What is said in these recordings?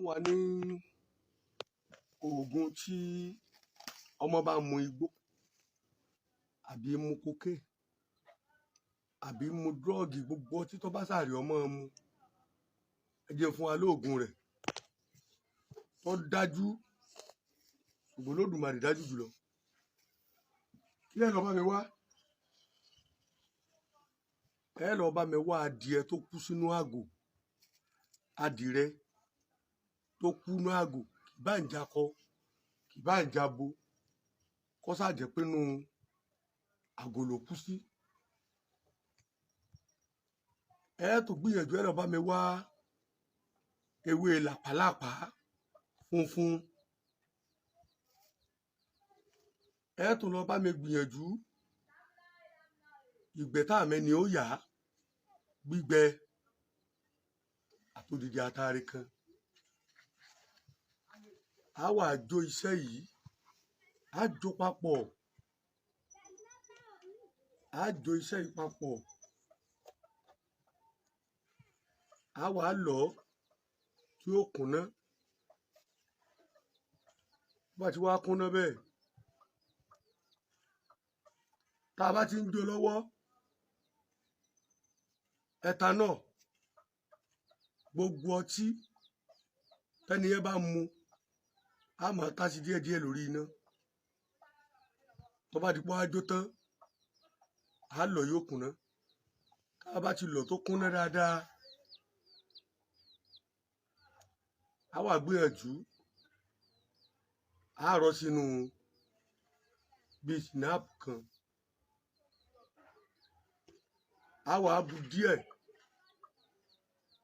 Fún wa ní oògùn tí ọmọ bá mu igbó àbí mu cocaine àbí mu drug, gbogbo ọtí tó bá sàrí ọmọ mu, ẹ jẹ́ fún wa lóògùn rẹ̀ tó dájú, ṣùgbọ́n Olódùmarè dájú jùlọ. Kí lẹ lọ bá mi wá? Ẹ lọ bá mi wá adìẹ tó kú sínú àgò, adìrẹ tó kú nínú àgò, kì bá ń jakọ, kì bá ń jabo, kó sáà jẹ́ pé inú àgò ló kú sí. Ẹ tún gbìyànjú, ẹ lọ bá mi wá ewé làpálàpá funfun. Ẹ tún lọ bá mi gbìyànjú ìgbẹ́ tá àmẹ́ni ó yá gbígbẹ àtòdìdí atare kan. A wà jó iṣẹ́ yìí, á jó papọ̀, á jó iṣẹ́ yìí papọ̀, á wà lọ̀ tí ó kúnná. Bá ti wá kúnná bẹ́ẹ̀, tá a bá ti ń jó lọ́wọ́, ẹ̀ta náà, gbogbo ọtí tẹ́ni yẹn bá mu, á máa tá sí díẹ̀díẹ̀ lórí iná. Tó bá di pé á jó tán, á lọ̀, yóò kúnná. Tá a bá ti lọ̀ tó kúnná dáadáa, á wà gbìyànjú, á rọ sínú bíi sinapu kan, á wà bu díẹ̀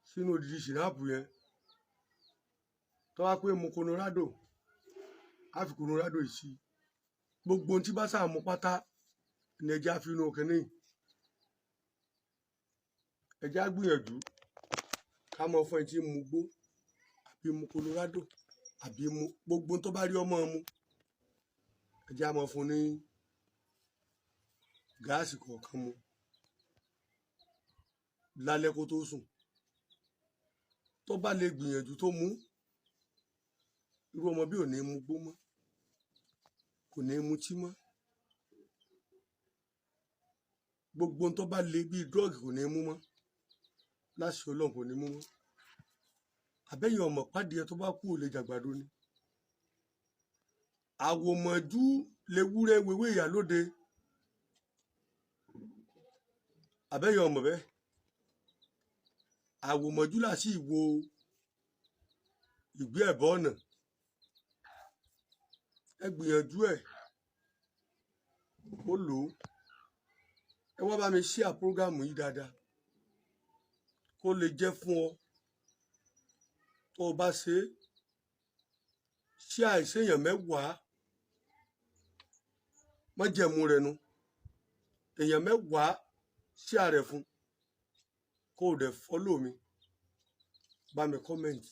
sínú odidi sinapu yẹn. Tó bá pé mu Colorado, á fi Colorado yìí sí. Gbogbo ohun tí bá sáà mu pátá ní ẹja fi inú kínní. Ẹja gbìyànjú ká mọ fún ẹ tí mu gbó àbí mu Colorado àbí mu gbogbo ohun tó bá rí ọmọ mu, ẹja mọ fún ní gáàsì kọ̀ọ̀kan mu lálẹ́ kó tó sùn. Tó bá lè gbìyànjú tó mú, irú ọmọ bí ò ní mu gbó mọ́, kò ní mutí mọ́, gbogbo ohun tó bá le bíi drug kò ní mú mọ́. Láṣẹ Ọlọ́run, kò ní mú mọ́. Àbẹ́yìn ọmọ pàdé tó bá kú ò lè jàgbàdo ni. Àwòmọ̀jú lewúrẹ́ wewé ìyálóde. Àbẹ́yìn ọmọ bẹ́ẹ̀, àwòmọ̀jú là sì wo ìgbé ẹ̀bọ ọ̀nà. Ẹ gbìyànjú ẹ̀, ó lò ó. Ẹ wá bá mi ṣíà prógámù yìí dáadáa kó lè jẹ́ fún ọ. Tó o bá ṣe é, ṣí àìséèyàn mẹ́wàá, májẹ̀mú rẹ̀ nu, èèyàn mẹ́wàá ṣí àrẹ̀ fún, kó o dẹ̀ fọ́lò mi, bá mi kọ́mẹ̀ntì.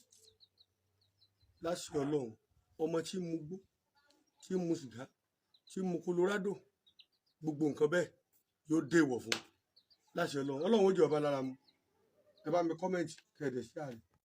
Láṣẹ Ọlọ́run, ọmọ tí mu gbó, tí mu sìgá, tí mu Colorado, gbogbo nǹkan bẹ́ẹ̀ yóò dé ìwọ̀ fún, láṣẹ Ọlọ́run. Ọlọ́run ó jẹ́ ọba lára mu. Ẹ bá mi kọ́mẹ̀ntì kẹ̀dẹ̀ sí àrẹ̀.